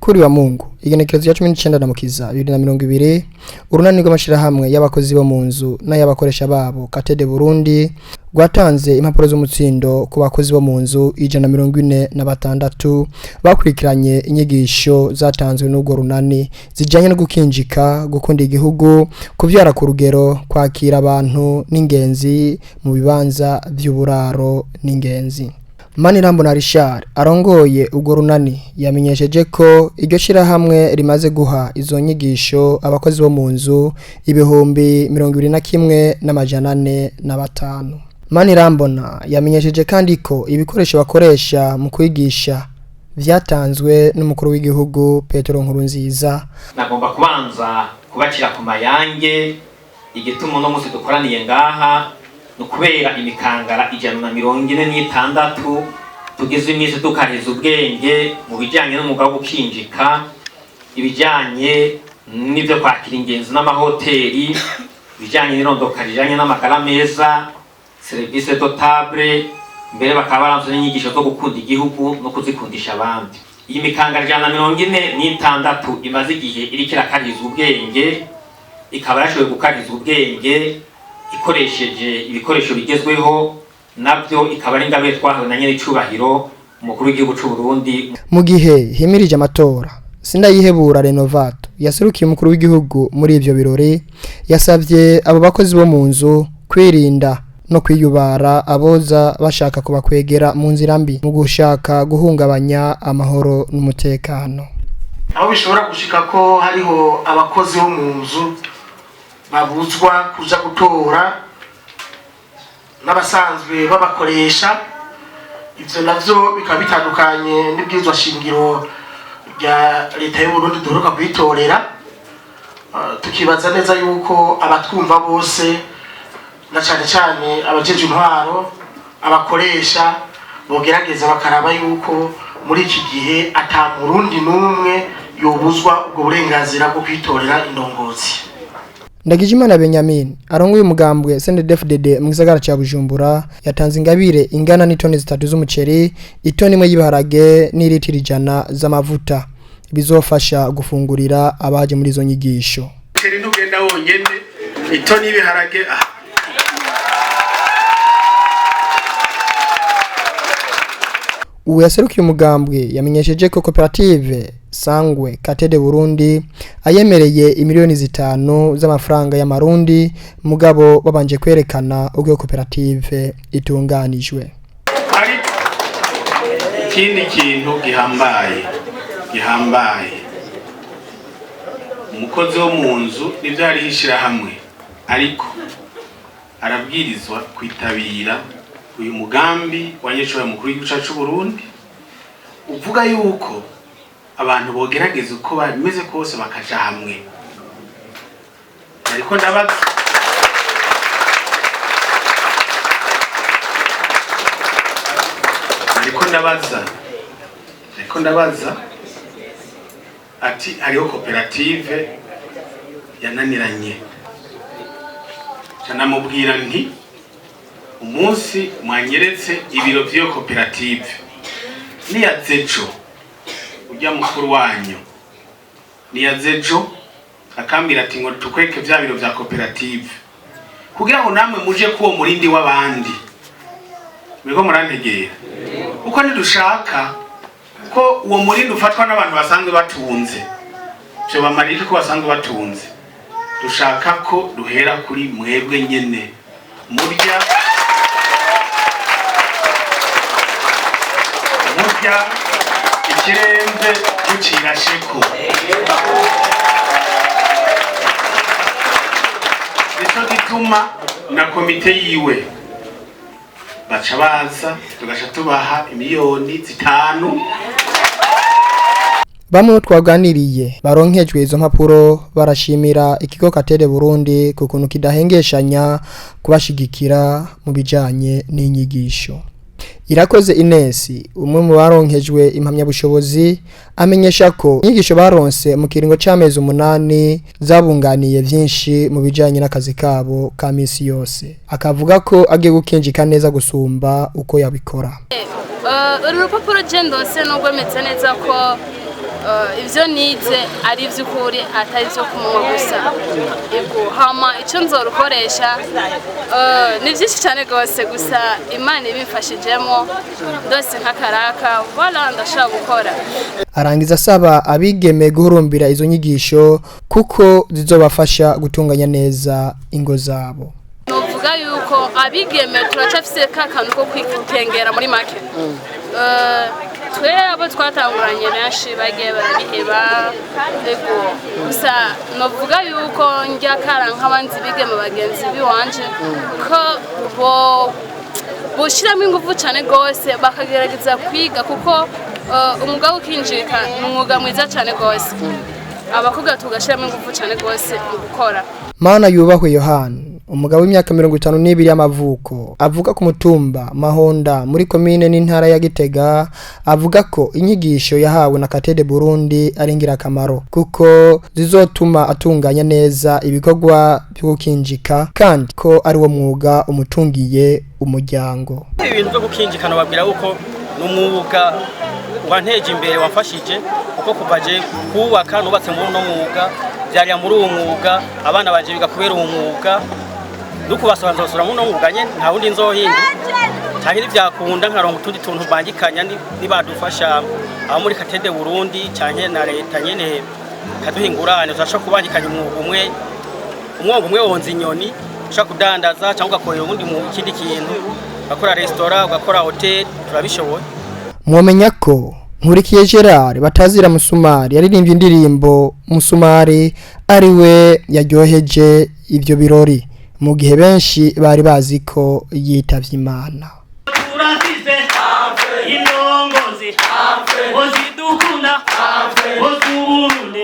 Kuri wa Mungu igenekerezo rya 19 Ndamukiza 2020, urunani rw'amashirahamwe y'abakozi bo mu nzu n'ay'abakoresha babo Katede Burundi rwatanze impapuro z'umutsindo ku bakozi bo mu nzu 146 bakurikiranye inyigisho zatanzwe n'urwo runani zijanye no gukinjika, gukunda igihugu, kuvyara ku rugero, kwakira abantu n'ingenzi mu bibanza vy'uburaro n'ingenzi. Manirambona Richard arongoye urwo runani yamenyesheje ko iryo shirahamwe rimaze guha izo nyigisho abakozi bo mu nzu 21,405. Manirambona yamenyesheje kandi ko ibikoresho bakoresha mu kwigisha vyatanzwe n'umukuru w'igihugu Petero Nkurunziza. Nagomba kubanza kubacira ku mayange igituma uno munsi dukoraniye ngaha ni ukubera imikangara 146 tugize iminsi dukariza ubwenge mu bijyanye n'umwuga wo gukinjika, ibijyanye n'ibyo kwakira ingenzi n'amahoteli, ibijyanye n'irondoka rijyanye n'amagara meza, serivisi de table, mbere bakaba baranze n'inyigisho zo gukunda igihugu no kuzikundisha abandi. Iyi mikangara 146 imaze igihe iriko irakariza ubwenge, ikaba yashoboye gukariza ubwenge ikoresheje ibikoresho bigezweho, nabyo ikaba ari ingabire twahawe na nyen'icubahiro umukuru w'igihugu c'u Burundi. Mu gihe himirije amatora, Sindayihebura Renovato yaserukiye umukuru w'igihugu muri ivyo birori yasavye abo bakozi bo mu nzu kwirinda no kwiyubara aboza bashaka kubakwegera mu nzira mbi mu gushaka guhungabanya amahoro n'umutekano. Aho bishobora gushika ko hariho abakozi bo mu nzu babuzwa kuja gutora n'abasanzwe babakoresha, ivyo navyo bikaba bitandukanye n'ibwirizwa shingiro rya leta y'u Burundi duheruka kuyitorera. Tukibaza neza yuko abatwumva bose na cane cane abajeje intwaro, abakoresha bogerageza bakaraba yuko muri iki gihe ata murundi n'umwe yobuzwa ubwo burenganzira bwo kwitorera indongozi. Ndagijimana Benjamin arongoye umugambwe CNDD-FDD mu gisagara ca Bujumbura yatanze ingabire ingana n'itoni 3 z'umuceri, itoni imwe y'ibiharage n'iritiro 100 z'amavuta bizofasha gufungurira abaje muri izo nyigisho. Umuceri ntugenda wonyene, itoni y'ibiharage. Ubu yaserukiye umugambwe yamenyesheje ko koperative Sangwe Katede Burundi ayemereye imiliyoni 5 z'amafaranga y'amarundi, mugabo babanje kwerekana uko iyo koperative itunganijwe. Ariko ikindi kintu gihambaye, umukozi wo mu nzu nivyo hariho ishirahamwe, ariko arabwirizwa kwitabira uyu mugambi wa nyecubahiro mukuru w'igihugu cacu Burundi, uvuga yuko abantu bogerageza uko bameze kose bakaja hamwe. Ariko ndabaza, ariko ndabaza ati hariho koperative yananiranye, canamubwira nti umunsi mwanyeretse ibiro vy'iyo koperative niyazejo ujya mukuru wanyu niyazejo akambwira ati ngo tukwereke vya biro vya koperative kugira ngo namwe muje kuwo murindi w'abandi, muriko murantegera, kuko ntidushaka ko uwo murindi ufatwa n'abantu basanzwe batunze, vyo bamarira ko basanzwe batunze. Dushaka ko duhera kuri mwebwe nyene murya ikirenze mucirasheko. Nico gituma na komite yiwe baca baza tugaca tubaha imiliyoni 5. Bamwe twaganiriye baronkejwe izo mpapuro barashimira ikigo Katede Burundi ku kuntu kidahengeshanya kubashigikira mu bijanye n'inyigisho. Irakoze Ines, umwe mu baronkejwe impamyabushobozi, amenyesha ko inyigisho baronse mu kiringo c'amezi 8 zabunganiye vyinshi mu bijanye n'akazi kabo ka misi yose. Akavuga ko agiye gukinjika neza gusumba uko yabikora. Uru rupapuro je ndonse nubwo meze neza ko Ivyo nize ari ivy'ukuri, atari ivyo ku munwa gusa. Ego, hama ico nzorukoresha ni vyinshi cane gose. Gusa Imana ibimfashijemo, ndose nk'akaraka, voilà, ndashobora gukora. Arangiza asaba abigeme guhurumbira izo nyigisho kuko zizobafasha gutunganya neza ingo zabo. Novuga yuko abigeme turacafise ka kantu ko kwikengera muri make. Twe abo twatanguranye benshi bagiye barabiheba. Ego, gusa novuga yuko njya kara nk'abandi bigeme bagenzi biwanje ko bo boshiramo ingufu cyane gose, bakagerageza kwiga, kuko umwuga wo gukinjika ni umwuga mwiza cyane gose. Abakobwa tugashiramo ingufu cyane gose mu gukora. Mana yubahwe Yohani, umugabo w'imyaka 52 y'amavuko, avuga ku mutumba Mahonda muri komine n'intara ya Gitega, avuga ko inyigisho yahawe na Katede Burundi ari ingirakamaro kuko zizotuma atunganya neza ibikorwa byo gukinjika, kandi ko ari wo mwuga umutungiye umuryango. Ibintu byo gukinjikana, babwira yuko ni umwuga wanteje imbere, wamfashije, kuko kuva je kubaka nubatse muri uno mwuga, byariya muri uwo mwuga, abana banje biga kubera uwo mwuga. Nukubasobanurira, nzosura muri uno mwuga nyene, nta wundi nzohinda, canke nivyakunda nkaronka utundi tuntu mbangikanya, nibadufasha aho muri Katede Burundi canke na leta nyene ikaduha ingurane, turashobora kubangikanya umwuga umwe. Umwongo umwe wonza inyoni. Ushobora kudandaza cyangwa ugakorera ubundi mu kindi kintu, ugakora resitora, ugakora hoteli, turabishoboye. Mwomenya ko Nkurikiye Gerard batazira Musumari yaririmbye indirimbo Musumari ari we yaryoheje ibyo birori, mu gihe benshi bari bazi ko yitavye Imana. Turafise indongozi zidukunda, z'Uburundi.